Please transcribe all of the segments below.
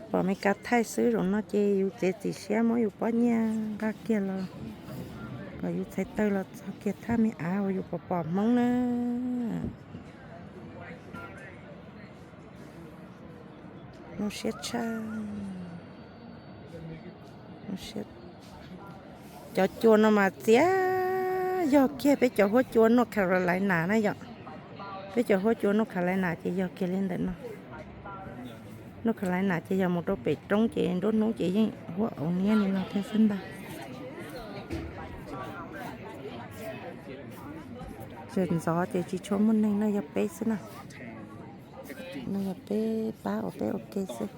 Pom Meskas thaij xwb, zaum no ces yus txiav txim siab muab yus pob nyiaj nqa kiag los, kom yus txhais taw los txog kiag thaj me av uas yus pom pom Hmoob na. Zoo siab tshaj. Cov cua no mas txias yog kiag peb cov huab cua North Carolina na yom. Peb cov huab cua North Carolina ces yog kiag li ntawm no. North Carolina ces yog mus rau pem roob ces nruab hnub ces yeej huab aum niab li no thiab xwb ntag. Tseem ntxov ces tsis tshua muaj neeg, no yog peb xwb na. No yog peb pab uas peb ua ke xwb.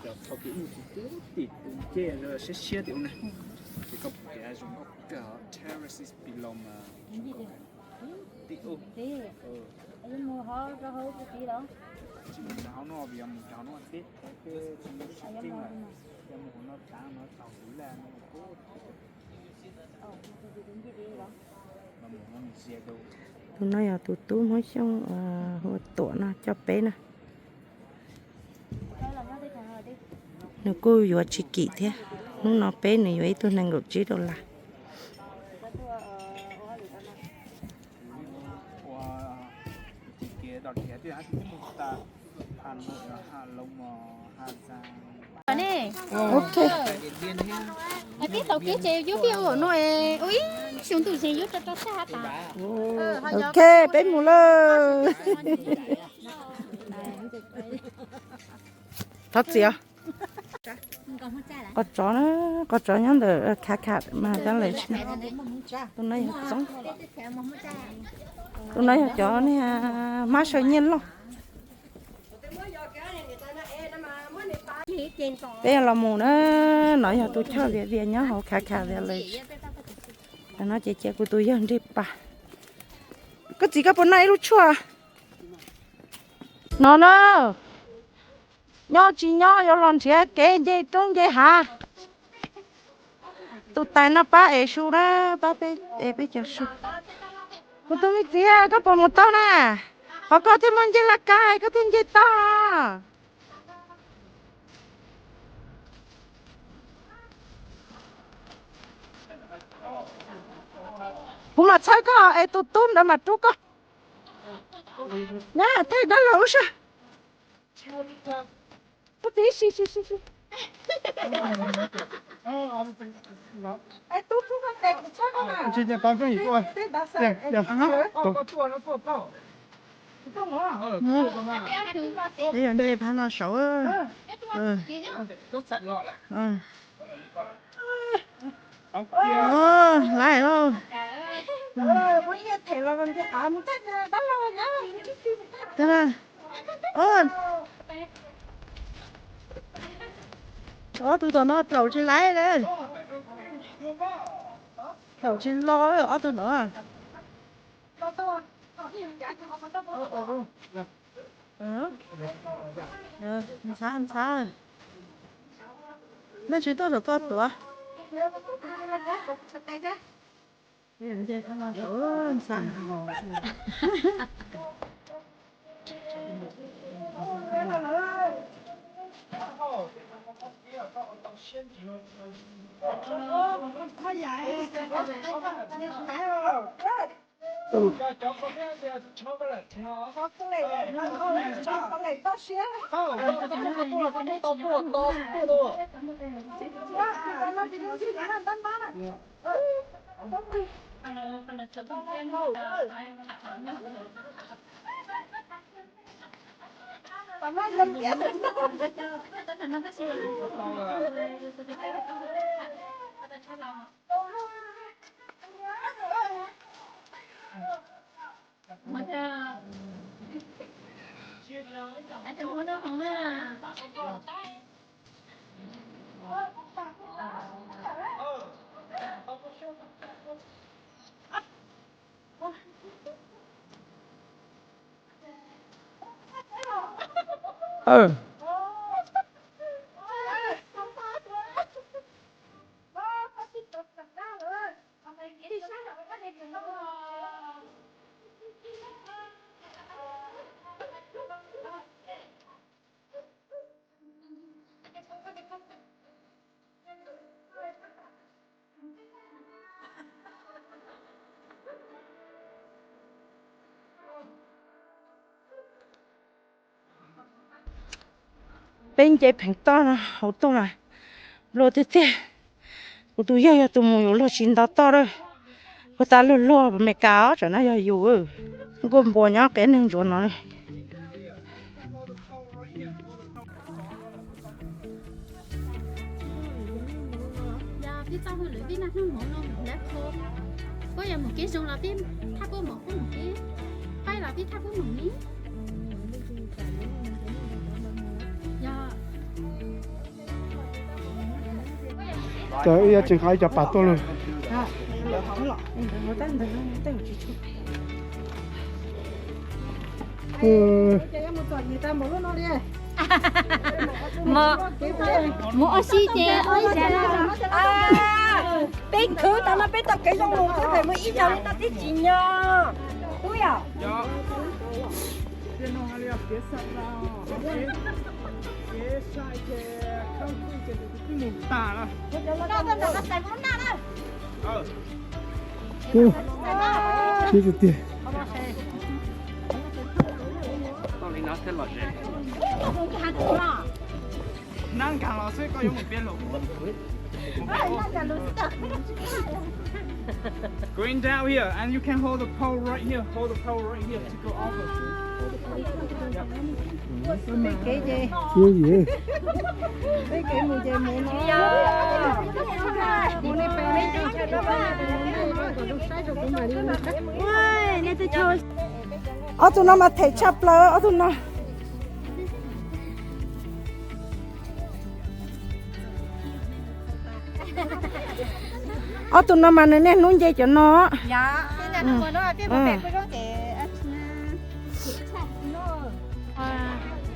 Tus no yog tus tub Hmoob Xyooj hu ua Tuam no coj peb na. Nws kuj yuav tsis kim thiab. Hnub no peb nws yuav ib tug nees nkaum tsib dollar. Ok. Peb tau kev ces yub peb ua no, ua ib xyoo ntuj ces yub rau rau sab has tas. Ok, peb mus lawm. Thov txiv os. Qos tsov na, qos tsov nyob ntawm khav khav mas tab lawv tsis. Tus no yog txoob. Tus no yog cov niag hmab saw nyiaj loj. Peb los mus na, no yog tus choj vias vias nyob hauv khav khav vias lawm. No ces cia kuv tus yawg nres pas. Koj txiv, koj puas noj ib lub tshuaj? No na, nyob tsis nyob yuav los nrhiav kev nce roob nce hav. Tus tais no pab ev su na, pab peb ev peb cov su. Kuv tus me txiv, koj puas mus tau na? Qhov koj thiaj muaj ncej laj kab, koj thiaj nce tau. Kuv mam txhawb koj es tus tub ntawd mam rub koj. Nyob thaj dab laug lub sij. Tus txiv, si si si si. Peb yuav nce phab no saud. Laiv lauj. Ob tug tom no tlaus tsis laiv na. Tlaus tsis lo ob tug no. Ntxhab ntxhab. Nej tsis tuaj saum toj tuav. Peb nce pheev toj no hauv tuaj mas luag tiag tiag. Kuv tus yawg yog tus mus yuav luag tsis nto toj lawm. Puag ta luag luag Amelikas os, tsam no yog yus. Nkuaj npua nyob qia neeg ntsuav no. Ces wb yuav tseem qhov ib co pas tuaj lawm. Mus ua si ces ua ib, peb khwv tau no peb tau kev zoo mus thiab, pem mus ib zaug li no twb tsis nyog. Tub yom. Ub, hnub tiag tiag. Going down here, and you can hold the pole right here. Hold the pole right here to go over. Ob tug no mas them tshaj plaws ob tug no. Ob tug no mas nws niaj hnub nce cov no.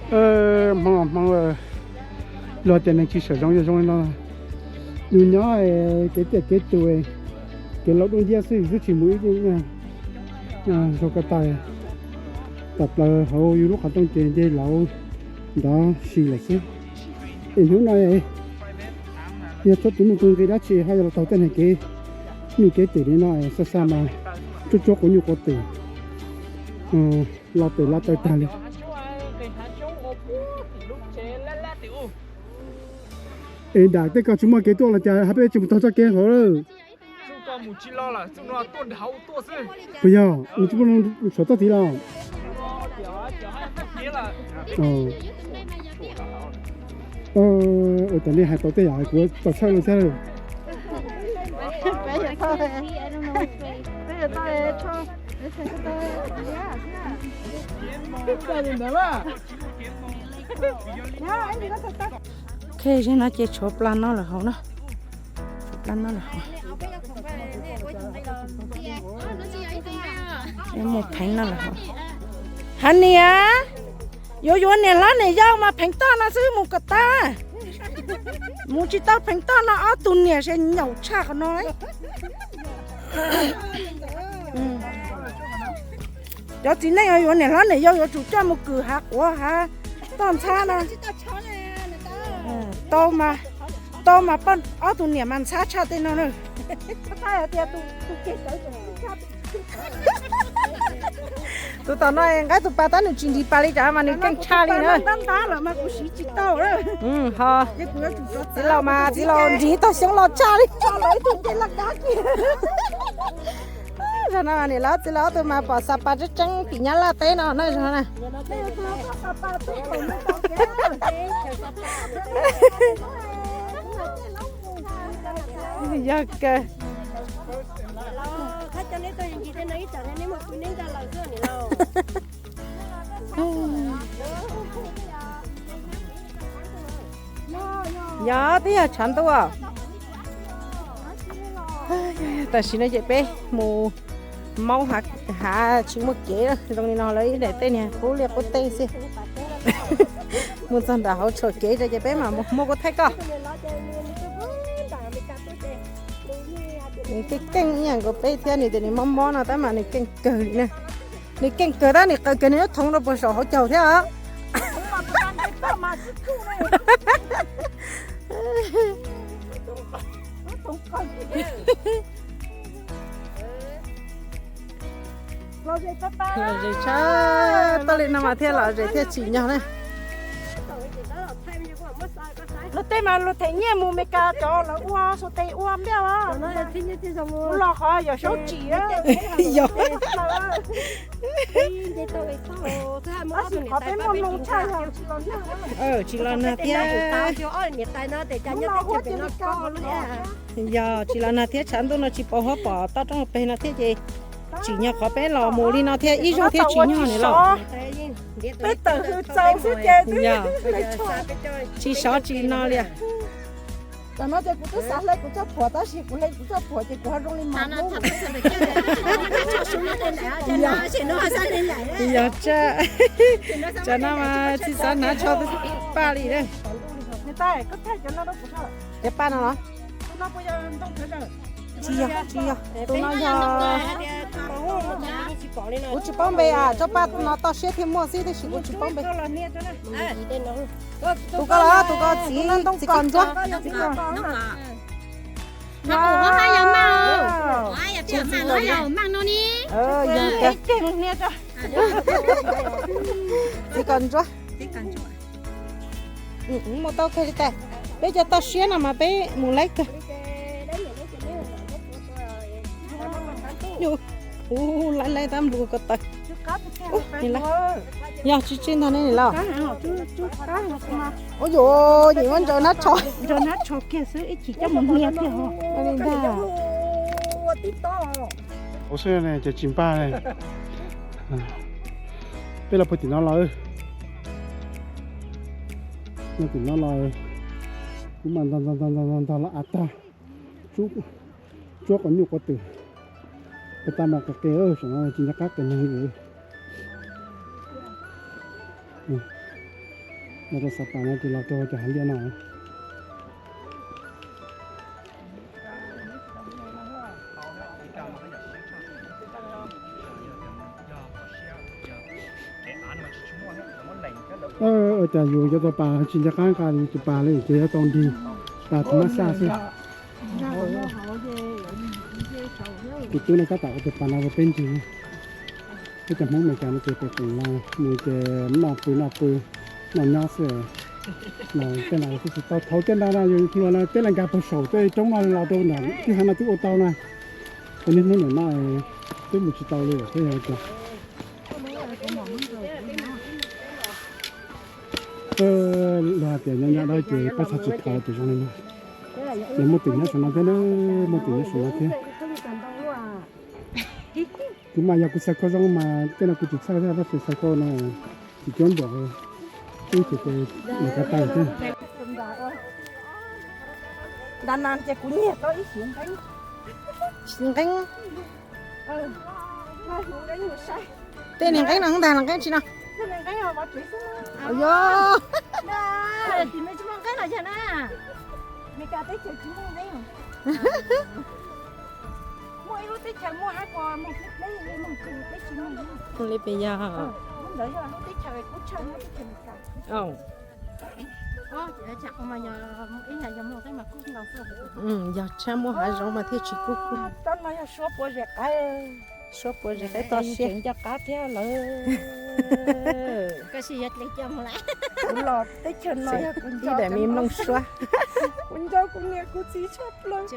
Hmoob hmoob luag tias neeg tsis sawv zoo yog zoo li no. Yus nyob kev tiaj kev tus, kev laus dub nciab xwb, twb tsis mus ib zog ko taw. Tawm plaws hauv yus lub qhov rooj ces nce laus nrov si lawm xwb. Es hnub no yog txhob tus mus tus nqi dab tsi ho yuav los taug tej neeg kev, nyuj kev twm li no xa xa mas tsuab tsuab quav nyuj quav twm, los pem los taw tag li. Es nram tej ko tsis muaj kev tuaj los cas hab peb tsis mus taug txoj kev hauv lawm. Puas yog nws tsis muaj suav txoj tid los? Ua cas nej hais tau tej yam kuv tau txhawj li thiab. Ok, no ces tshuav pla no lawm hauv na. Tshuav pla no lawm hauv. Mus pheev no lawm hauv. Hav niam, yuav yuav niam hlob niam yau mas pheev toj no xwb mus kom tag. Mus tsis tau pheev toj no ob tug niam se nyaum tshaj qhov no. Cov txiv neej yuav niam hlob niam yau yuav tsum coj mus kwm hav quav hav toj ntxhab no. Tau mas, tau mas poj ob tug niam mas ntxhab tshaj tej no na. Tus tom no nqaib tus pas tab nws tsis nrig pas li cas mas nws keej tshaj li na. Ho txiv laus mas txiv laus nrig tog xyoob los tshaj li. Zaum no niam laus txiv laus ob tug mas pom xa pas tseeb tseeb tim Nyab Laj teb no na zog na. Yog kawg. Yog twb yog tshav ntuj. Tam sim no ces peb mus maub hav tsis muaj kev zoo li no lawm, ib daim teb niag qub liaj qub teb xwb. Mus txog nram hauv tshuam kev ces peb mam mus muab kuv thaij koj. Nws keej keej ib yam nkaus peb thiab, nws tias nws mob mob no tab mas nws keej kawg li na. Nws keej kawg tab nws qaws kiag nws lub thoov rau puag saum hauv caug thiab os. Lom zem tshaj, tau li no mas thiaj lom zem thiaj tsim nyog na. Luag tej mas luag them nyiaj mus Meskas cov lawv ua xu tes ua npiaj os. Kuv los qhov yog saub tsim. Yog. Tab sis qhov peb muaj hmoo tshaj yog tsis los nag. Tsis los nag thiab. Yog tsis los nag thiab tshav ntuj no tsis pom huab pom toj roob peg no thiab ces tsim nyog qhov peb los mus li no thiab ib zaug thiab tsim nyog niam laus. Peb tawm hws txaus xwb ces yog tsis sov tsis no li. Tam no ces kuv twb xav hle kuv txoj phuam tab sis kuv hle kuv txoj phuam ces kuv ho zoo li mas. Yog tsa, tsam no mas tsis xav hnav tsho paj li. Cov paj no los? Tsis yog, tsis yog, tus no yog, kuv tsis paub npe, tsob paj no toj siab thiaj muaj xwb tab sis kuv tsis paub npe. Tus ko los tus ko txiv, txiv kos ntsuab. Txiv kos ntsuab. Mus tau kawg li tas. Peb cov toj siab no mas peb mus laib kawg. Ub, laib laib tab nplu ko taw. Yog tsis tsis ntag ne los. Ua yuav nyim muab ntsaws nab tsho. Li ntag. Ua xwb ces tsis npaj. Peb los puag tim no los. Tim no los, kuv mam ntog ntog ntog ntog los av tag. Tsuab quav nyuj quav twm. Peb tab mas qis qis, saum no tsis nco qab qis neeg li. Los rau Xav Pas no ces los rau cov hav liaj no. Ua cas yus cov tau pas tsis nco qab nqa li tus pas li ces yuav tau nrig pas tus mab xaj xwb. Tus tub no tab tom ua tus pas no rau peb nrig. Peb cov Hmoob Meskas no ces pem koom los mus ces noj pw noj pw noj nyob xwb. Los tej no twb tsis tau, thaum tej ntawd no yus hluas no peb los nkag puag saum tej roob no los rau nram kwj ha no twb ua tau na. Ces niaj hnub nim no twb mus tsis tau li thiab yog cas. Luag hais tias nyob nyob dab ces peb txhob tsis thov ces zoo li no. Ces muaj twm nyob saum no thiab, muaj twm nyob saum no thiab. Kuv mas yog kuv xav kho zoo mas tej no kuv tsis txhawj thiab tab sis xav kho no tsis cuab npaum, twb ces mus kav tau thiab. Nqa na ces kuv nyiag tau ib siv nqeeb. Siv nqeeb. Tej niag nqeeb no ntag, nqeeb tsis no. Yog. Li pes yog. Yog tshaj muaj hav zoov mas thiaj tsis kub kub. Suab puav zem qaib toj siab. Nco qab thiab lawm. Kuv los teb chaws no yog kuv ib daim me nplooj suab. Kuv nco kuv niam kuv txiv tshaj plaws.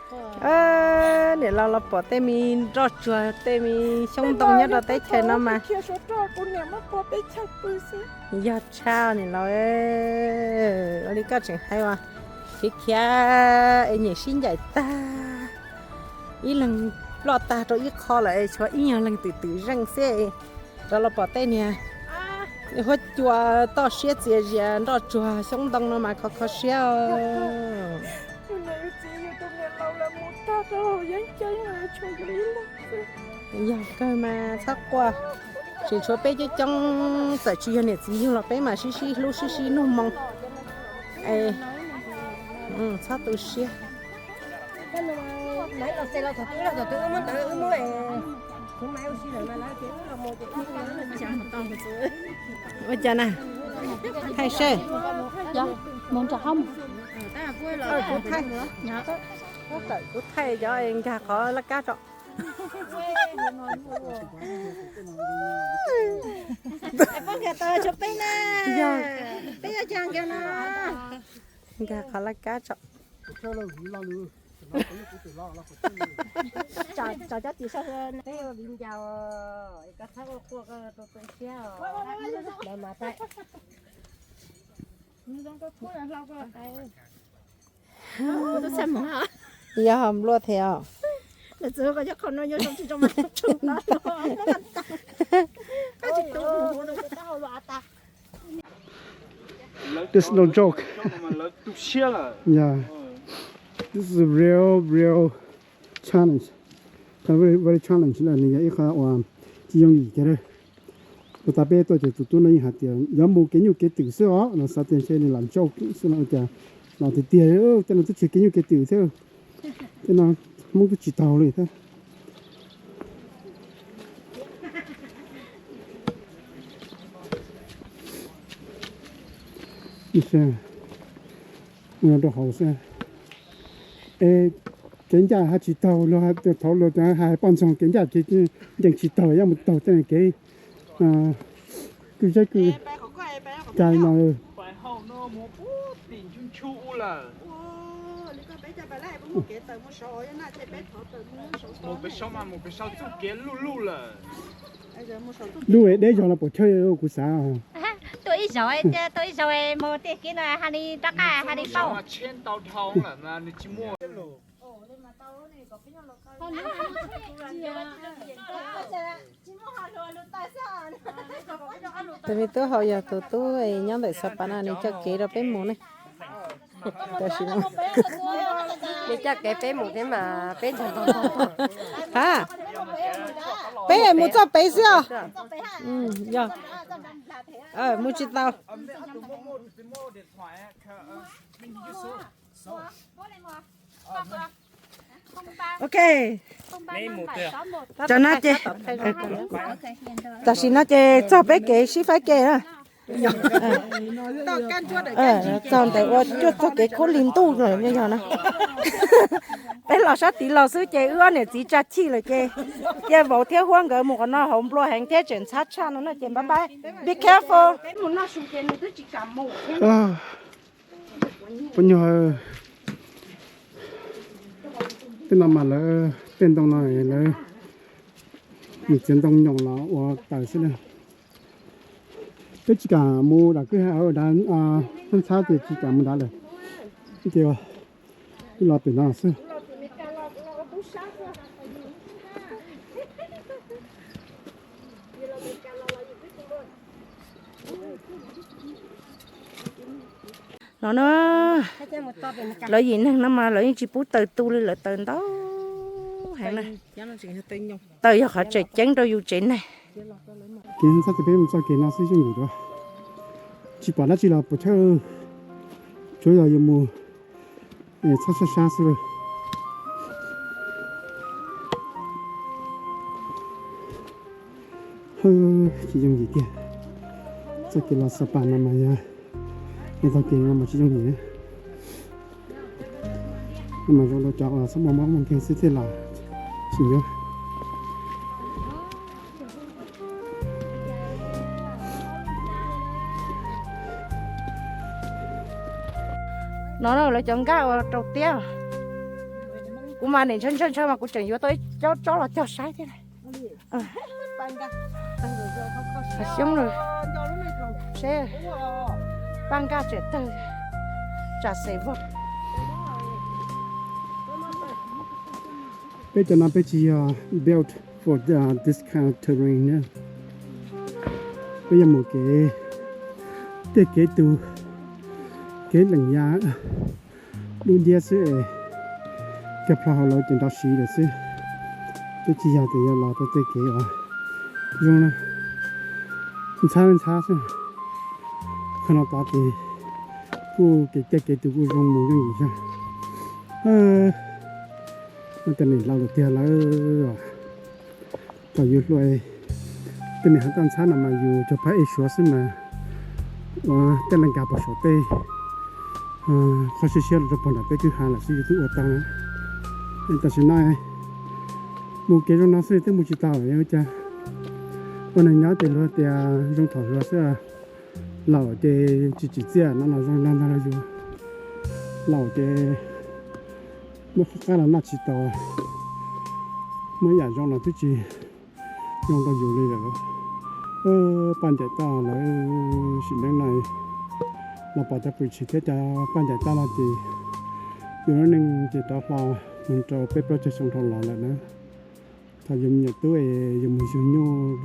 Niam laus los pom tej me nroj tsuag tej me xyoob ntoo nyob rau teb chaws no mas. Kuv niam muab pov peb chaw pw xwb. Yog tshaj niam laus, ua li koj tseem hais uas khiav khiav es nyem sib ncaim tag, ib leeg ploj tag rau ib qho lawm es tshuav ib nyuag leeg twm twm zeej xwb. Rov los pom tej niag huab cua toj siab txias zias nroj tsuag xyoob ntoo no mas kho kho siab. Yog kawg mas txhob quaj, tseem tshuav peb coob coob, txawm tsis yog niam txiv yug los peb mas sib sib hlub sib sib nug moo. Txhob tu siab. Ua cas na? Thaij seb. Kuv thaij, kuv thaij cov nkag qhov laj kab tso. Peb nkag tau tshuav peb na. Yog. Peb yuav cas nkag no. Nkag qhov laj kab tso. Tso cov tim saum. Peb ua viv ncaus, koj txhob ua quaj, koj tu tu siab os. Yog nplua thiab os. There's no joke. Yeah. This is a real, real challenge. Very, very challenge na, nws yog ib qho uas tsis yooj yim kiag lawm. Puas tas peb tuaj ces tus tub no yeej hais tias yuav mus kev nyuj kev twm xwb os, no xav tias ntshe nws lam joke xwb no, ua cas los tiag tiag, tej no twb tsis kev nyuj kev twm thiab. Tej no Hmoob twb tsis taug li thiab. Rau hauv xwb. Es kev ncaj haj tsis taug, luag hais tias thaum luag hais poj ntxoog kev ncaj ces ncees tsis taug, yeej mus taug tej kev kwj zeb kwj cai no. Lub deb zog los puas chawj kuv xav. Tuaj ib zaug, tuaj ib zaug mus tej kev no hais li rov qab hais li paub. Tus me tub hau yog tus tub nyob ntawm Xas Pas no, nws coj kev rau peb mus ne. Tam sim no nws coj kev peb mus thiab mas peb nrog nrog nrog. Ha, peb mus txoj pem xwb os. Yog, mus tsis tau. Ok. Tam sim no ces, tam sim no ces txog peb kev sib faib ke na. Txog ntawm ua cuaj txog kev khaub lig ntuj lawm yog no. Peb los sab tid los xwb ces wb ob niam txiv tsa chij lawm ces cia vauv thiab Huab nkawd mus qhov no, hauv nplua heev thiab tseem ntxhab tshaj no na ces bye bye. Be careful. Poj nyuag, tej no mas lawv tej ntoo no lawv mus txiav ntoo nyoos los ua taws xwb na. Peb tsis kam mus dam kwj ha, ntxhab ces tsis kam mus dam lawm. Ces wb los pem no xwb. No na, lawv yim neeg no mas lawv yeej tsis pub taws tu li, lawv taws ntau heev na. Taws yog qhov tseem ceeb rau yus tsev neeg. Kev txog ces peb mus txoj kev no xwb xyoo yim dua, tsis pom dab tsi los puas chawj, tsuav yog yuav mus txhob sab sab xwb. Tsis yooj yim tiag. Txoj kev los Xas Pas no mas yog, txoj kev no mas tsis yooj yim. No mas zoo rau cov uas txhob muaj mob muaj nkeeg xwb thiaj los tsis nyuaj. No lawv cov nkaj uas rau tiab. Kuv mas nim ntshaw ntshaw ntshaw mas kuv tseem yuav tau ib co tsob los cog saib thiab. Xyoob lawm, seb paj nkaj tseem tawg, tsam xes vog. Peb cov no peb tsis yog built for this kind of terrain na. Peb yog mus kev, tej kev tus, kev lees ya dub nciab xwb es, cog plaub hau lawv ces nrov siv lawm xwb. Peb tsis yog tias yuav los rau tej kev uas zoo na, ntxhab ntxhab xwb. Qhov no tod ces kuj kev cai kev tus kuj zoo mus yooj yim zog. Muaj tej neeg laus lawm tiag lawm. Thaum yus hluas, tej me hav toj ntxhab no mas yus cog phab ej suav xwb mas ua tej leej kas pom saum tej qhov siab siab los rau pog nram tej kwj ha lawm xwb yus twb ua tau na. Tam sim no Mus kev zoo no xwb twb mus tsis tau li cas. Ua neeg nyob ces luag tias zoo thaum hluas xwb, laus ces tsis tsim txiaj no los zoo no ntag los yus, laus ces muaj qhov qab los noj tsis tau, muaj yam zoo los twb tsis zoo rau yus li lawm. Paj ncaim toj lawv sim neej no los pom cov pwm tshis thiab cov paj ncaim toj no ces yus lub neej ces rov hlo mus rau peb plaub tsawg xyoo dhau los lawm na. Thaum yus me nyuam tub es yus mus yug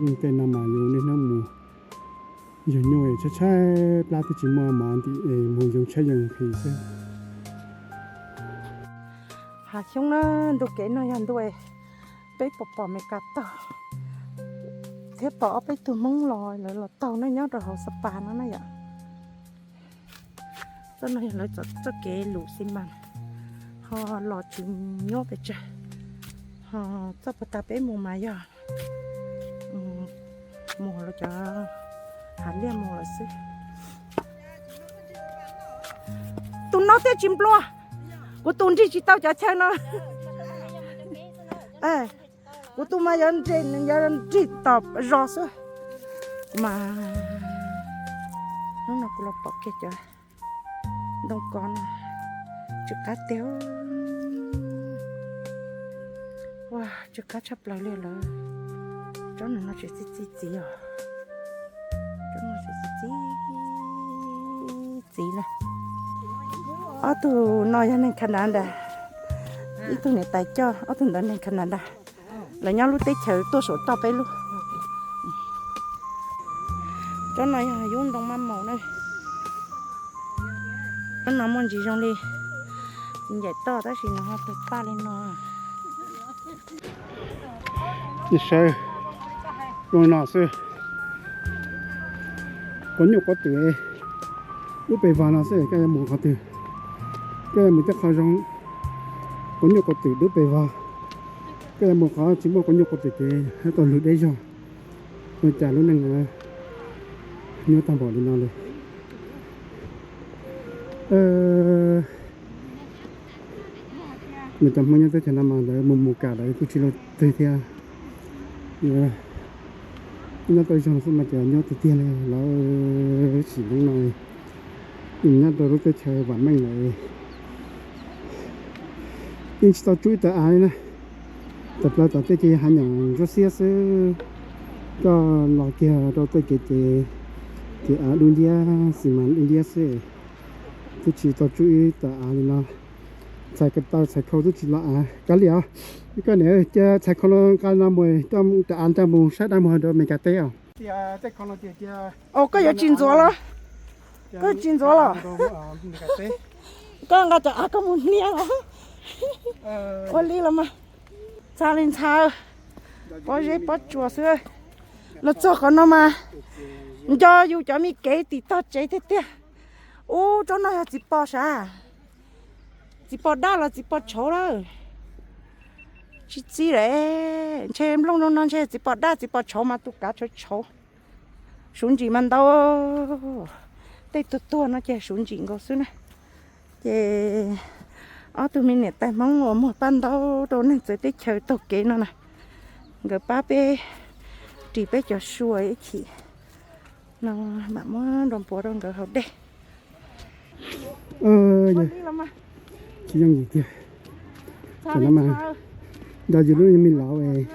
nyuj tej no mas yus niaj hnub mus yug nyuj es tshaib tshaib plab twb tsis muaj mov ntim es mus yoog tshaib yoog nqhis xwb. Hav xyoob na, ntu kev no yog ntu peb pom pom Meskas taug thiab pom ob peb tug Hmoob los lawv los taug na nyob rau hauv Xab Pas no na yom. Txoj no yog lawv txoj kev lus xi mas, ho los tsis nyuaj pes tsawg, ho txoj puag ta peb mus mas yog mus los cov hav liaj mus lawm xwb. Tus no thiaj tsis nplua, kuv tus nrig tsis tau cov chaw no. Kuv tus mas yuav nrig tom zos xwb. Kuv mas hnub no kuv los pom kiag cov ntoo ko no, tsw qab tiag. Ua tsw qab tshaj plaws li lawm. Tsob no tseem txi txiv os. Tsob no tseem txi txiv na. Ob tug no yog neeg Canada, ib tug niam tais coj, ob tug ntawd neeg Canada. Lawv nyob lub teb chaws tuaj saum toj peb lub. Tsob no yog yub ntoo maj maus na. Tsob no muaj ntsis zoo li txiv ncaim toj tab sis nws ho tawg paj li no. Sawv zoo li no xwb. Quav nyuj quav twm dub pes vog no xwb, koj yuav mus qhov twg, koj yuav mus tej qhov zoo, quav nyuj quav twm dub pes vog, koj yuav mus qhov tsis muaj quav nyuj quav twm ces yuav tau lug deb zog. Ua cas lub neej nyuaj tag npaum li no li. Nws cov Hmoob nyob teb chaws no mas lawv mus mus kam lawv kuj tsis luag twg thiab. Nyob tau ib zaug xwb mas cas nyuaj tiag tiag li lawv sim neej no. Nyob rau lub teb chaws vam meej lawm, yeej tsis tau tsub ib tawm av li na. Tawm plaws tom tej ces hav nyom ntsuab xiab xwb. Koj los kiag rau tej kev ces, ces av dub nciab xis mas dub nciab xwb, twb tsis tau tsub ib tawm av li no. Txhais ko taw txhais khau twb tsis los av kav liam os. Koj niam, cia txhais khau no nqa no mus coj av nraj mus saib dab muag rau Meskas teb os. Koj yuav tsis ntxuav los? Koj tsis ntxuav los? Koj nqa cov av koj mus hnia los? Ua li los mas. Ntxhais li ntxhais, pob zeb pob tsuas xwb. Los txog qhov no mas nco yus cov me kev tim tog tsev tiag tiag. Ub, tsob no yog txiv pos sav? Txiv pos daj los txiv pos tshauv lawm? Tsis txi lawm. Ntshe nplooj zoo no ntshe txiv pos daj txiv pos tshauv mas tus kav tshauv tshauv. Suv ntsim mas ntau, tej tuag tuag no ces suv ntsim nkaus xwb na. Ces ob tug me niam tais Hmoob uas muag paj ntaub rau neeg txawv teb chaws taug kev no na, nkawd pab peb ris peb cov sua ib chim no mam muab nrog puav rau nkawd haus dej. Tsis yooj yim tiag. Tam no mas nrog yus lub me laus es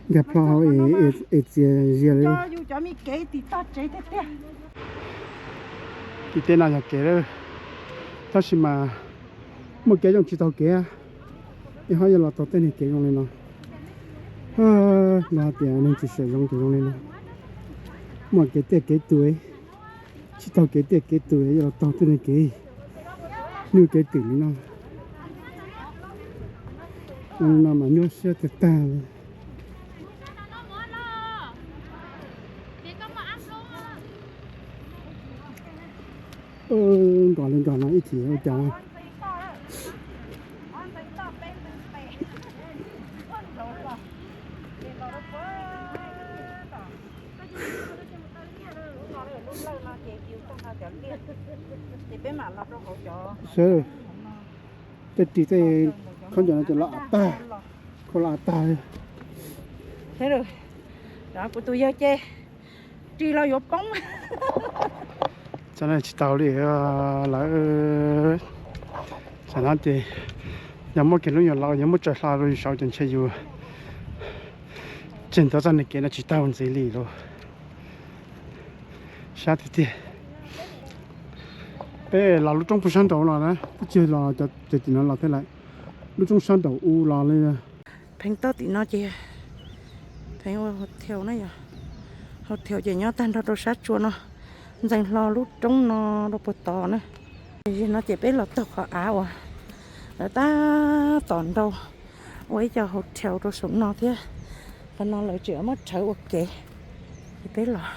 nkag plho hauv es txias zias li. Tim tej no yog kev lawm, tab sis mas muaj kev zoo tsis taug kev, es ho yuav los taug tej niag kev zoo li no. Los hais tias neeg tsis xyaw zoo ces zoo li no. Muaj kev tiaj kev tus, tsis taug kev tiaj kev tus yuav los taug tej niag kev nyuj kev twm li no. No mas nyuaj siab tag tag li. Nkos li nkos no ib chim ua cas sawv, tej ris tej khaub ncaws no ces los av tag, khau los av tag li. Thiab lawm, kuv tus yawg ces ris los yuav poob. Tsis tau li lawm. Tam no ces yog muab kiag lub nyuag laus yog muab tsaws hlo rau yus saud ces ntshe yus tseem tuav txoj niag kev no tsis tau ntxiv li lauj. Sab tiag tiag. Peb los lub roob puag sab nraud los na, twb tsis los cov tim no los thiab lawm. Lub roob sab nraud u los li. Pheej toj tim no ces pheej ua hotel na yom. Hotel ces nyob tag nrho rau sab tsua no, ntxeev hlo lub roob no rau puag tod na. Yog no ces peb los taug qhov av uas lawv tab tom nrau ua ib co hotel rau saum no thiab. Qhov no lawv tseem muab rhawv ua kev. Ces peb los,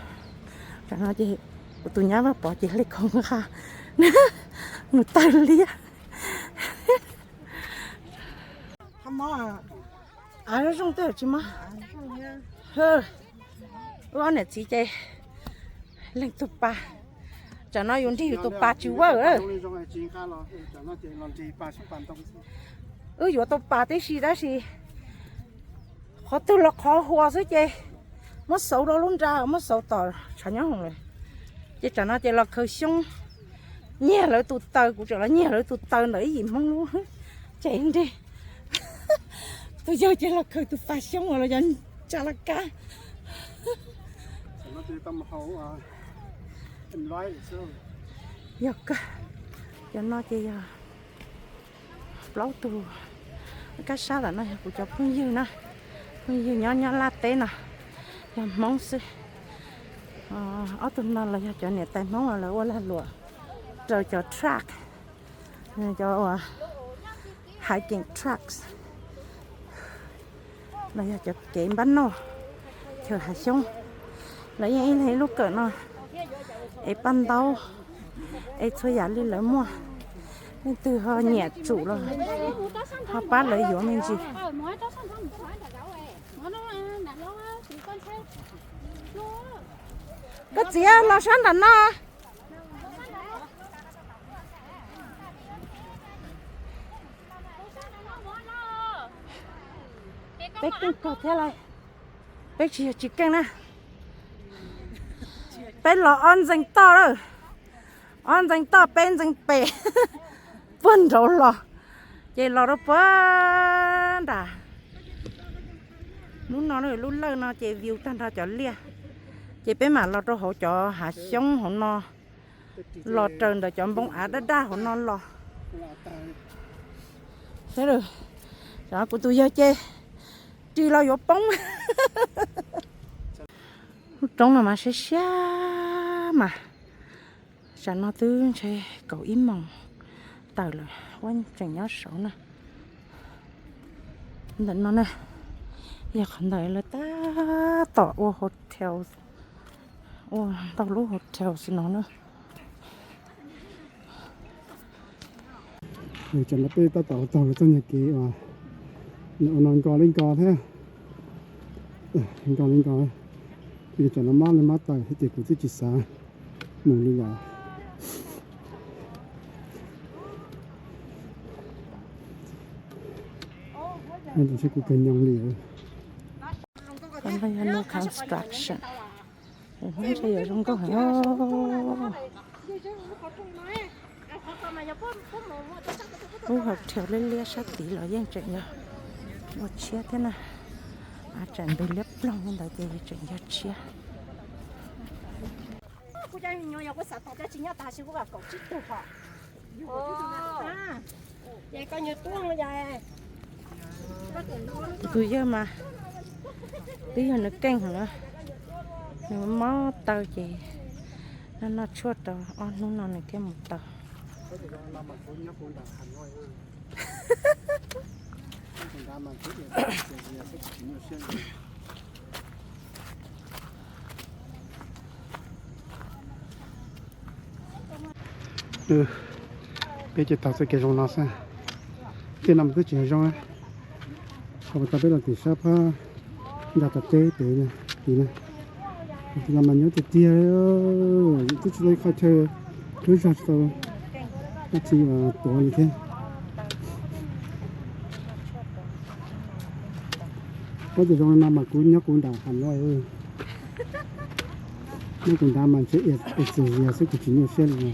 tam no ces kuv tus nyab Vaj Pov ces hle khoom nqa mus tawg liab. Av zoo tej tsis mob. Wb ob niam txiv ces leej tug pas, tsam no yus nrig yus tus pas tsis vawj. Wb yuav tau pas tib si tab sis qhov twg los qhov huas xwb ces muab xauv rau lub nra, muab xauv tom tshav nyob hoom lawm. Ces tsam no ces los khaws xyoob, nyiag lawv tus taws, kuv tseem los nyiag lawv tus taws ntawm ib yim Hmoob lub tsev nrig. Tus yawg ces los khaws tus pas xyoob uas los yog tsa laj kab. Yog kawg, cov no ces yog plaub tug. Kab sab ntawm no yog kuv cov phooj ywg na, phooj ywg nyob nyob Laj teb no, yog Hmoob xwb. Ob tug no los yog cov niam tais Hmoob uas lawv ua lag luam rau cov truck, cov uas hiking trucks, los yog cov kev npab noj chaw hav xyoob. Lawv yeej ib leeg ib lub kawm no, ev paj ntaub, ev txhua yam li lawv muaj. Leej twg ho nyiam tsum los ho pab lawv yuav me ntsis. Koj txiv, los sab nram no. Peb keej kawg thiab lauj. Peb tsis yog tsis keej na. Peb los ob ntxeev toj lawm. Ob ntxeev toj peb ntxeev pem puag nraud los, ces los rau puag nram. Lub no lub lawj no ces view tag nrho cov liaj. Ces peb mam los rau hauv cov hav xyoob hauv no, los raws ntawm cov npoo av daj daj hauv no los. Kuv tus yawg ces ris los yuav poob. Lub roob no mas siab siab mas. Tsam no twb ntshe kaum ib moos tawm lawm, huab tseem nyob saud na. Ntawm no na, yog qhov ntawm lawv tab tom ua hotel, ua ntau lub hotels no na. Tsam no peb tab tom taug txoj nyuag kev uas ua no nkos li nkos thiab, nkos li nkos. Tsam no mob li mob taw thiab ces kuv twb tsis xav mus li lawm. Tab sis kuv kawg nyoos li. Qhov no yog new construction. Ntshe yuav zoo nkauj heev. Lub hotel liab liab sab tid los yeej tseem yog ua tshiab thiab na. Tseem ntug liab ploog li ntawd ces tseem yog tshiab. Tus yawg mas twb yog nws keej heev na, nws mob taw ces noj noj tshuaj rau ob hnub no nws thiaj mus tau. Peb ces taug txoj kev zoo no xwb. Tej no mas twb tseem zoo. Qhov uas tau peb los tim sab phab nkag tom teb pem tid na. Tus no mas nyob tiag tiag, twb tsis tau ib qho chaw, lub zog tsis tau dab tsi tuav li thiab. Ua cas zoo li no mas kuv nyob kuv nram hav no, nyob kuv nrad mas ntshe ib txwm zias xwb kuv tsis nyuaj siab li.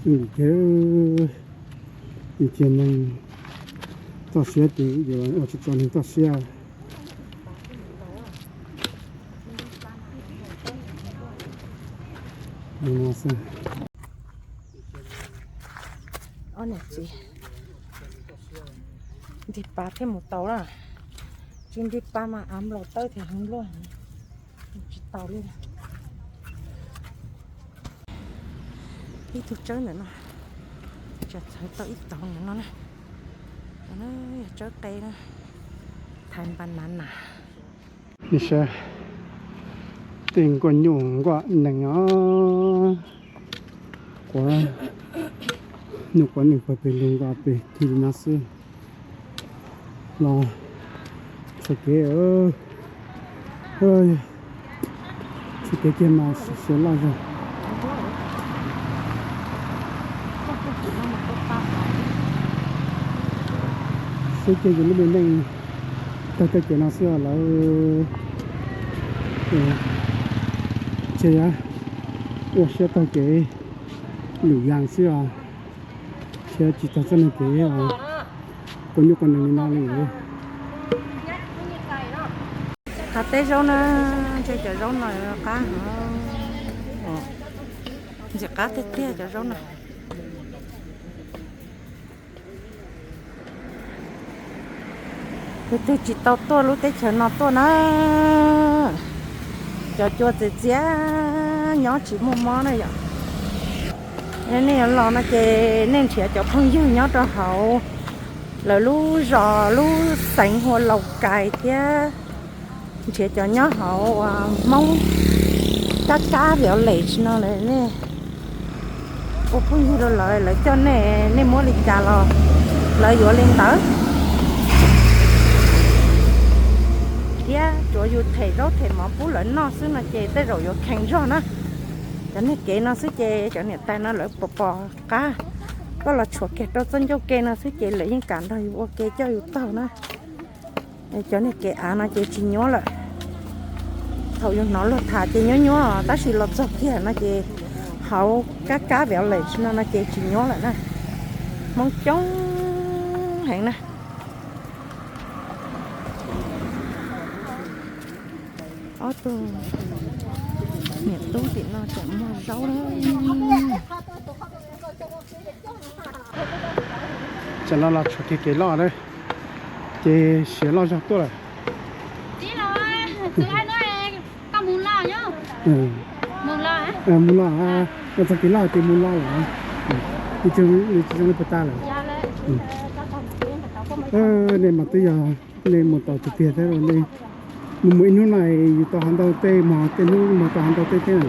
Xwb ces ib txhia neeg txoj siab ces yuav ua tsis tau neeg txoj siab. Ob niam txiv nrig pas thiaj mus tau na. Tsis nrig pas mas av nplaum tawb thiaj heev luaj, tsis tau li. Ib tug tsawb ntawm no, tsam txhawv tau ib tog ntawm no na. Yog tsawb qe na, thaiv npas nav nas. Nej saib, tej nkuaj nyuj nkuaj nees os, quav nyuj quav nees pawg pes lug nkuaj pes kiag li no xwb. Los txoj kev, txoj kev kiag mas siav loj zog. Saib kiag yus lub me neej tag txoj kev no xwb lawm. Ces ua siab taug kev lwm yam xwb os. Thiab tsis tau txoj neeg kev quav nyuj quav nees li no li. Hav teb zaub na, ntshe cov zaub no qab, ntxim qab tiag tiag cov zaub na. Tus twg tsis tau tuaj lub teb chaws no tuaj na, cov cua txias txias nyob tsis muaj mob na yom. Nej yuav los no ces nej nrhiav cov phooj ywg nyob rau hauv lawv lub zos lub xeev hu ua Laus Kais thiab nrhiav cov nyob hauv Hmoob Kab Kab Village no lawm nej ua phooj ywg rau lawv, lawv coj nej, nej muab li cas los lawv yuav li ntawd. Thiab tsuav yus them zaub them mov pub lawv noj xwb no ces tej zaum yuav kheev zog na. Cov niag kev no xwb ces cov niam tais no lawv pom pom qab, koj los tshuav kiag rau txoj ncauj ke no xwb ces lawv yeej kam nrog yus ua ke coj yus taug na. Cov niag kev av no ces tsis nyuaj lawm. Thaum yus hnov luag tham ces nyuaj nyuaj tab sis los txog kiag no ces hauv Kab Kab Village no no ces tsis nyuaj lawm na. Hmoob coob heev na. Ob tug niam tub tim no tseem muag zaub na. Tsam no los tshuav kiag kev loj na, ces siav loj zog tuaj lawm. Mus loj, txog kev loj ces mus loj lawm. Tsis zoo li puag ta lawm. Nej mas twb yog nej mus tau tiag tiag thiab, nej mus mus ib hnub no yus tau hov ntau tej, mus tej hnub mus tau hov ntau tej thiab.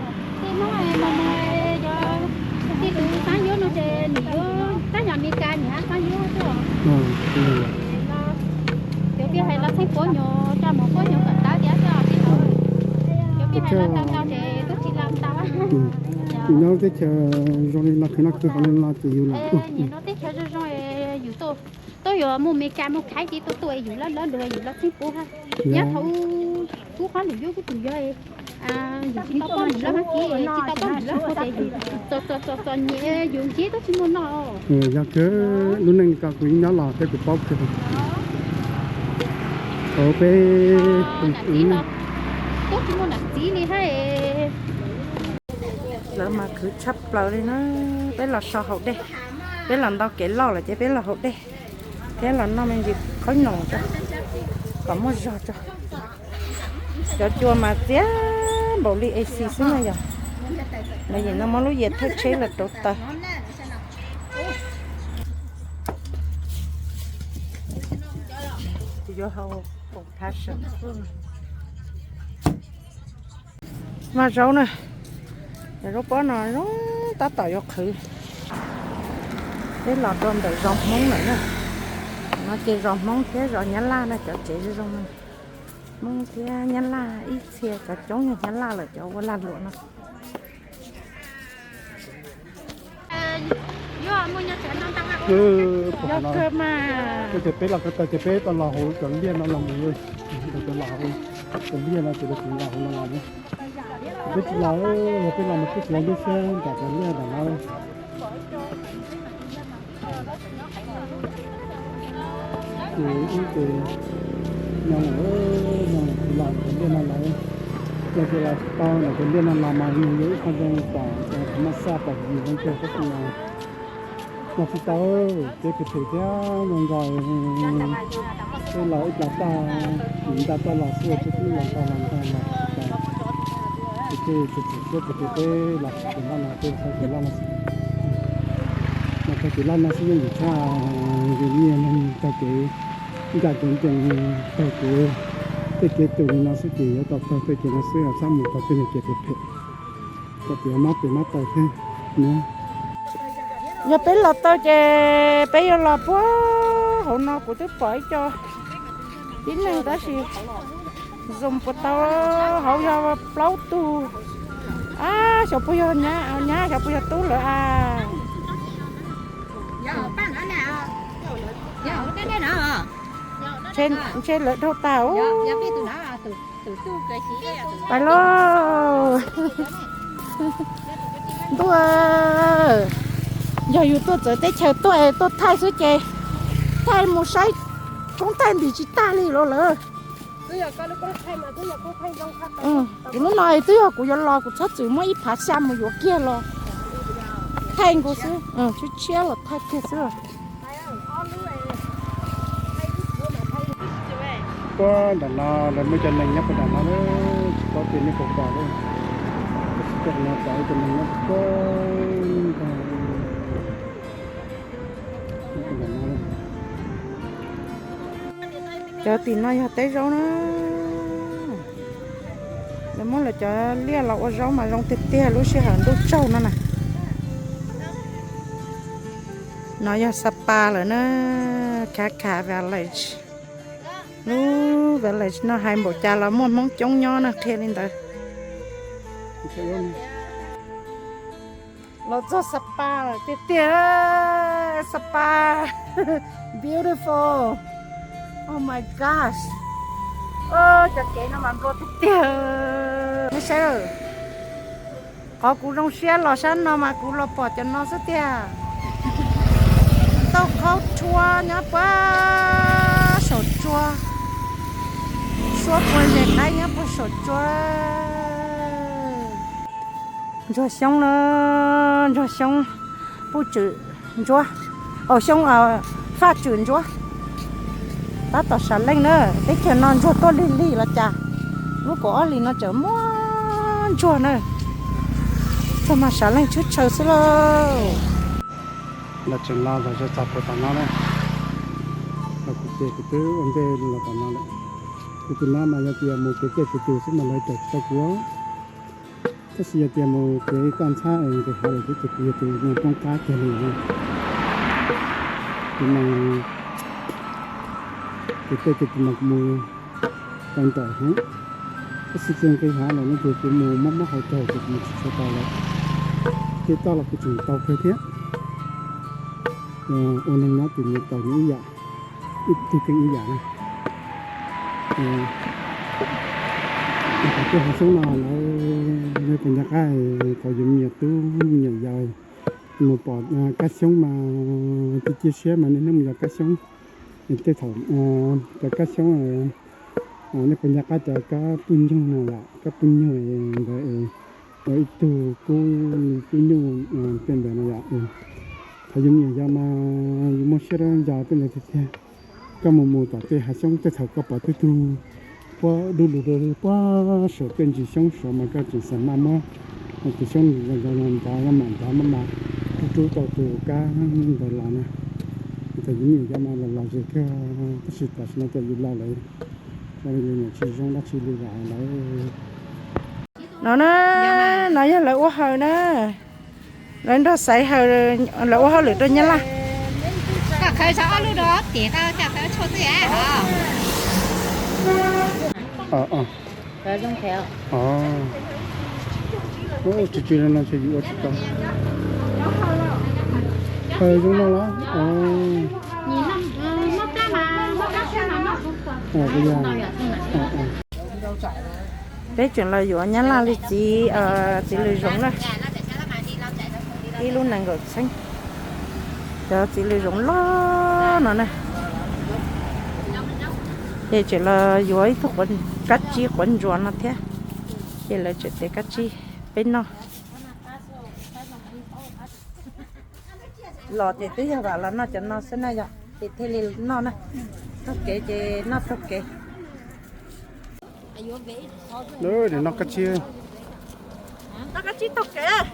Tim no teb chaws zoo li no, khwv no khwv hauv li no ces yus lam tuaj yuav mus Meskas mus Khaib ces tuaj tuaj yus lab lab lug yus lab txheeb pub ha. Nyob thaum kuv qhab lwm yub kuj tseem yog yus tsis tau poj niam lawm hab, tsis tau poj niam lawm hab ces yus txom txom txom nyem yus ntsib tub tsis muaj noj. Yog kawg, lub neej ko kuv nyob los peb kuv paub kawg. Thaum peb tub tsis muaj nam txiv li hab. Lawv mas khwv tshaj plaws li na. Peb los so haus dej, peb los ntau kev loj lawm ces peb los haus dej thiab los noj me ntsis khaub noom tso kom muaj zog tso. Cov cua mas txias npaum li A C xwb na yog. Lawv yim no muab lub yias thawj tsheb lawm rauv taws. Maj zaub na, cov zaub pob no zoo tab tom yuav qhwv. Peb los rau ntawm zos Hmoob lawm na. No ces zos Hmoob thiab zos Nyab Laj na, cov tsev zoo zoo no. Hmoob thiab Nyab Laj ib txhia, cov coob yog Nyab Laj lawm cov ua lag luam no. Peb los ko taw ces peb tau los hauv cov liaj no los mus, cov liaj no ces lawv tsis los hauv no los. Peb tsis los, yog peb los mas peb tsis los lub siab nram cov liaj nram no. Ces ib ces nyob, nyob tsis los cov liaj no lawm. Yog tias los tau los cov liaj no los mas nws yog ib qho zoo pom, maj xaj pom yus zoo kawg tab sis mas los tsis tau, peb phem phem thiab zoo nkaus. Peb los ib plag tag, nta toj los xwb, peb twb los ntau los ntau los tsis tau. Ces peb tsis tsim siab ces peb los tsis tau laj no, peb tau kev laj no xwb. Los tau kev laj no xwb yeej yus tshaj, nws nyiaj neeg tau kev ncaj kev ncees, tau kev tej kev tus li no xwb ces yuav tau taug tej kev no xwb, txhob mus taug tej niag kev phem phem, kom tias mob tes mob taw thiab na. Yog peb los tau ces peb yuav los puag hauv no, kuv twb pom ib co tib neeg tab sis zoom puas tau, hauv yog plaub tug. Ab, xyov puas yog nyab, nyab xyov puas yog tub lawm a. Ntshe lawv dhau tas. Pais lauj. Ntuj, yog yus tuaj txawv teb chaws tuaj es tuaj thaij xwb ces thaij mus saib koob thaij ntim tsis tag li los lawm. Kuv lub no twb yog kuv yuav los kuv txhob txwm muab ib phav xya mus yuav kiag los thaij nkaus xwb, tshiab tshiab los thaij kiag xwb. Puag nram no lawv muaj cov neeg nyob puag nram no, tsis paub tias nej puas pom li. Tab sis cov no pom ib co neeg nyob puag nram no. Cov tim no yog teb zaub na. Lawv muab lawv cov liaj los ua zaub mas zoo tiag tiag lub sij hawm ntuj tsaug no na. No yog Sapa lawm na, Khakha Village. Lub village no hais npaum cas los muaj Hmoob coob nyob na, qhia li ntawd. Los txog Sapa lawm tiag tiag, Sapa, beautiful, oh my gosh, cov kev no mas nplua tiag tiag. Nej saib, qhov kuv zoo siab los sab no mas kuv los pom cov no xwb tiag. Tauj khaub rhuab nyob puag saum tsua, suab puag zes qaib nyob puag saum tsua. Ntsuag Xyoob na, Ntsuag Xyoob, puj tswm ntsuab, au Xyoob, faj tswm ntsuab. Tab tom sam leej na, teb chaws no ntsuag tuaj lig lig los cas, lub kaum ob hlis no tseem muaj ntsuag na. Tsuag mas sam leej tshwj tshaw xwb lauj. Los tseem los zog zog txog puag tom no na. Los kuv ces kuv twb ua ntej los tom no lawm. Kuv tus no mas yog tias mus kev caj kev tus xwb mas lawv caum tsis tau kuv. Tab sis yog tias mus kev toj ntxhab es nqis hav lawm xwb ces kuv yog tus mus poob qab kiag li na. Kuv mas kev caj kev tus mas kuv mus tau nraim heev. Tab sis ces nqis hav lawm no ces kuv mus mob mob hauv caug ces kuv mus tsis tshua tau lawm. Kev toj los kuv tseem tau kawg thiab. Ua neeg nyob ces nyias tau nyias ib yam, ib tug keej ib yam na. Qhov tej hav xyoob no lawv, nej puas nco qab thaum yus me nyuam tub me nyuam yaus mus pom kab xyoob mas cia cia siab mas niaj hnub mus yos kab xyoob. Tej thaum cov kab xyoob, nej puas nco qab cov kab puj nyug no yom, kab puj nyug ntawd, ib tug kub li kub nyuj tej ntawd no yom. Thaum yus me nyuam yaus mas yus muaj siab rau yos tej ntawd tiag tiag. Koj mus mus tom tej hav xyoob tej thaum koj pom tej tug puab dub lug rau puag saum tej ntsis xyoob saud mas koj tseem xav maj muab tus xyoob nrov maj mam nrov maj mam rub rub tau tus kab ntawd los na. Thaum yus me nyuam yaus mas los los zes kawg, tab sis tam sim no ces yus laus lawm, yus niam tsis zoo dab tsi li lawm. No na, no yog lawv ua hawm na. Lawv nrog xaiv hawm, lawv ua hauj lwm rau Nyab Laj. Tsw tsw no ces yus ua tsis tau. Zoo no los? Peb tseem los yuav nyab laj li txiv, txiv lws zoov na, ib lub nees nkaum txheeb. Cov txiv lws zoov loj no na, ces tseem los yuav ib tug kab tsib quav ntsuas no thiab, ces lawv tseem tias kab tsib peb noj. Los ces twb yog vam los noj cov no xwb na yom, ces thiaj li noj na, taug kev ces noj taug kev. Noj kab tsib, noj kab tsib taug kev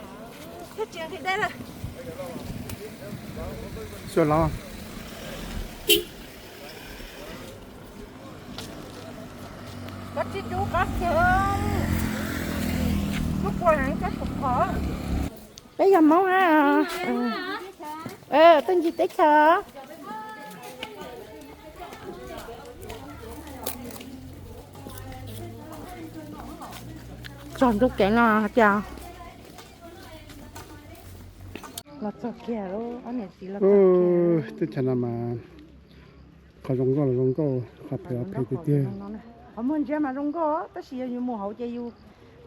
thiab tsis nqhis dej na. Xua los. Kab tsib dub qab kiag, lub kua heev kab tsuas qhov. Peb yog Hmoob na. Tuaj ncig teb chaws. Txog nruab kev no cas los txog kiag, ob niam txiv los txog kiag. Teb chaws no mas qhov zoo nkauj los zoo nkauj, qhov phem los phem tiag tiag. Qhov muag ntsia mas zoo nkauj tab sis yog yus mus hauv ces yus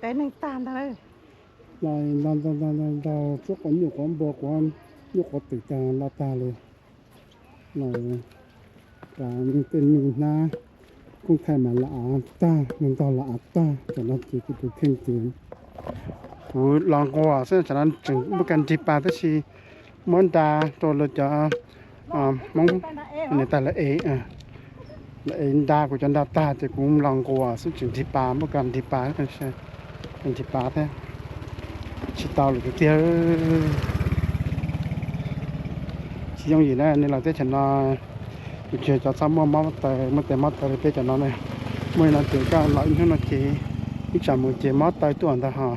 qias neeg tag ntag. Los ntog ntog ntog ntog ntog tsuab quav nyuj quav npua quav nyuj quav twm tag lo tag li. Los tej me hnab koob thaij mas los av tag, ntog los av tag, tam no ces kuv tus kheej ces kuv los nquas xwb, tam no tseem muaj kas nrig pas tab sis muab nra rau lawv cov Hmoob niam tais lawv ev, lawv ev nra kuv cov nra tag ces kuv los nquas xwb tseem nrig pas, muaj kas nrig pas, nrig pas thiab. Tsis tau lawm tiag tiag. Tsis yooj yim na, nej los teb chaws no, kuv tsis yog cov txhob muaj mob taw, muaj tes mob taw li peb cov no na. Muaj li no ces koj los ib hnub no ces ib tsam mus ces mob taw tuaj ntag ho.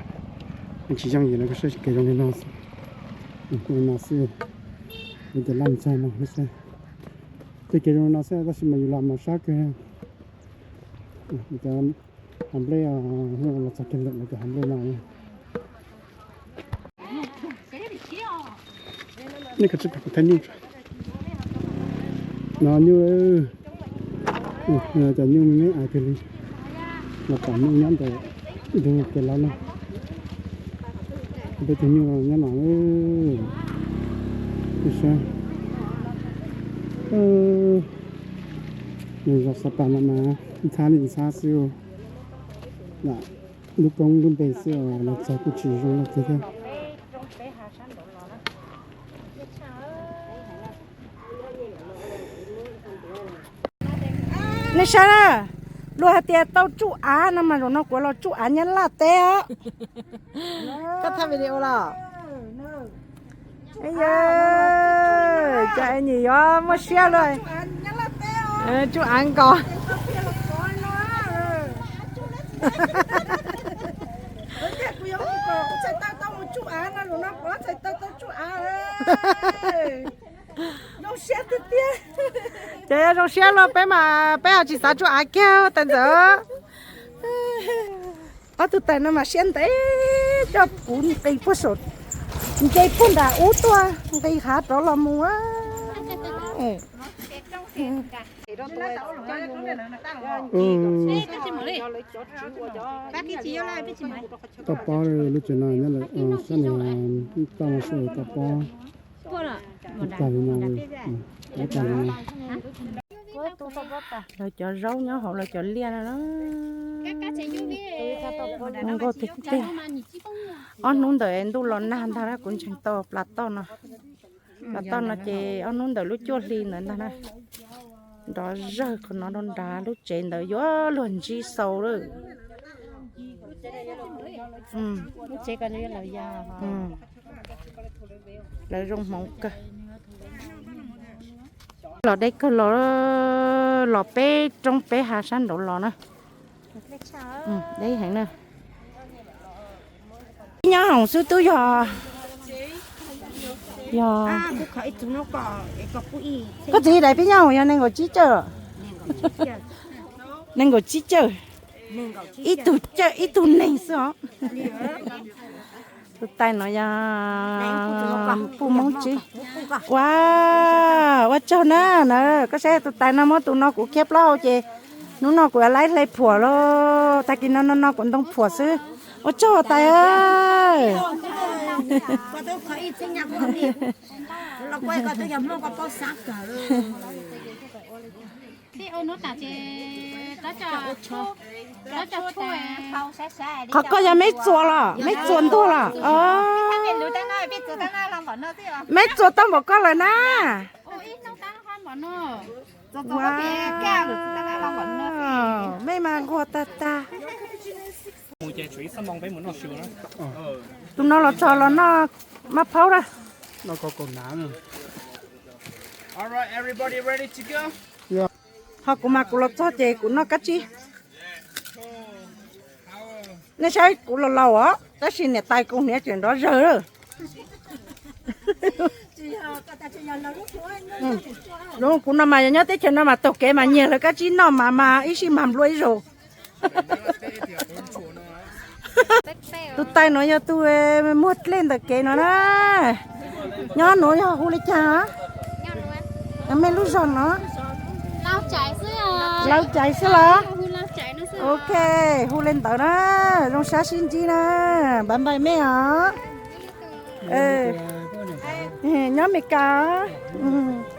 Tsis yooj yim no, kuv saib kev zoo li no xwb. Li no xwb, li cov laj ntxag no xwb. Tej kev zoo li no xwb tab sis mas yus los mas sab kawg. Cov hav nplej, los txog kiag ntawm lawv cov hav nplej no. Nej kov tsis pom kuv thaij nyuj. No nyuj, cov nyuj me me ais tiag li. Los pom nyuj nyob ntawm ntug kev laub no. Peb tus nyuj nyob no. Saib, nws zos Xab Pas no mas ntxhab li ntxhab xwb. Lub koob lub npe xwb los txog kuj tsis zoo li thiab. Nej saib na, luag hais tias tau tsuj av no mas zaum no kuv los tsuj av Nyab Laj teb os. Koj thaij video los? Cas es nyiam yuav muaj siab luaj. Tsuj av nkaus. Zoo siab tiag tiag. Ces zoo siab luaj peb mas peb ho tsis xav tsuj av kiag tais ntxawm. Ob tug tais no mas siab ntev, coj kuv nqis puag saum, nce puag nram ub tuaj nqis hav rov los mus. Tau pob lub tsev no nyob lawm sab no, tau no sab tau pob. Tag li no, tag li no. Lawv cov zaub nyob hauv lawv cov liaj no. Nkauj tiag tiag. Ob hnub ntawm ntuj los nag ntag na kuv ntseeg tau plas toj no. Plas toj no ces ob hnub ntawm lub cuaj hli ntawd ntag na. Nrov zawg qhov no rau nrad, lub tsev ntawd yuav luag ntsib xau lawm. Lub tsev ko lawv zoo hmoov kawg. Los deb kawg los, los peb roob peb hav sab nraud los na. Deb heev na. Pib nyob hoom xwb twb yog, yog, koj txiv daim pib nyob hoom yog nees nkaum tsib cawj. Nees nkaum tsib cawj. Ib tug cawj ib tug neeg xwb os. Tus tais no yog puj Hmoob tsib. Ua, ua tsaug na na, koj saib tus tais no muab tus no kuv khiab plaub hau ces hnub no kuv yuav laib hle phuam lauj, tag kis no no no kuv ntoo phuam xwb. Ua tsaug tais. Qhov koj yog meb txuas los, meb txuas ntuag los? Meb txuas tau npaum koj lawm na. Meb mas nquag tag tag. Tus no los txog los noj maj phaub na. Ho kuv mas kuv los txog ces kuv noj kab tsib. Nej saib kuv los laus os, tab sis niam tais kuv hniav tseem nrov zawg. Kuv no mas yog nyob teb chaws no mas taug kev mas nyiag lawv kab tsib noj mas mas ib sij mas nplua ib zaug. Tus tais no yog tus muag dlej ntawm kev no na. Nyob nuav yog hu li cas? Mej lub zog no? Lau Caiv xwb los? Ok, hu li ntawd na. Zoo sab sib ntsib na. Bye bye mej os. Nyob Meskas os.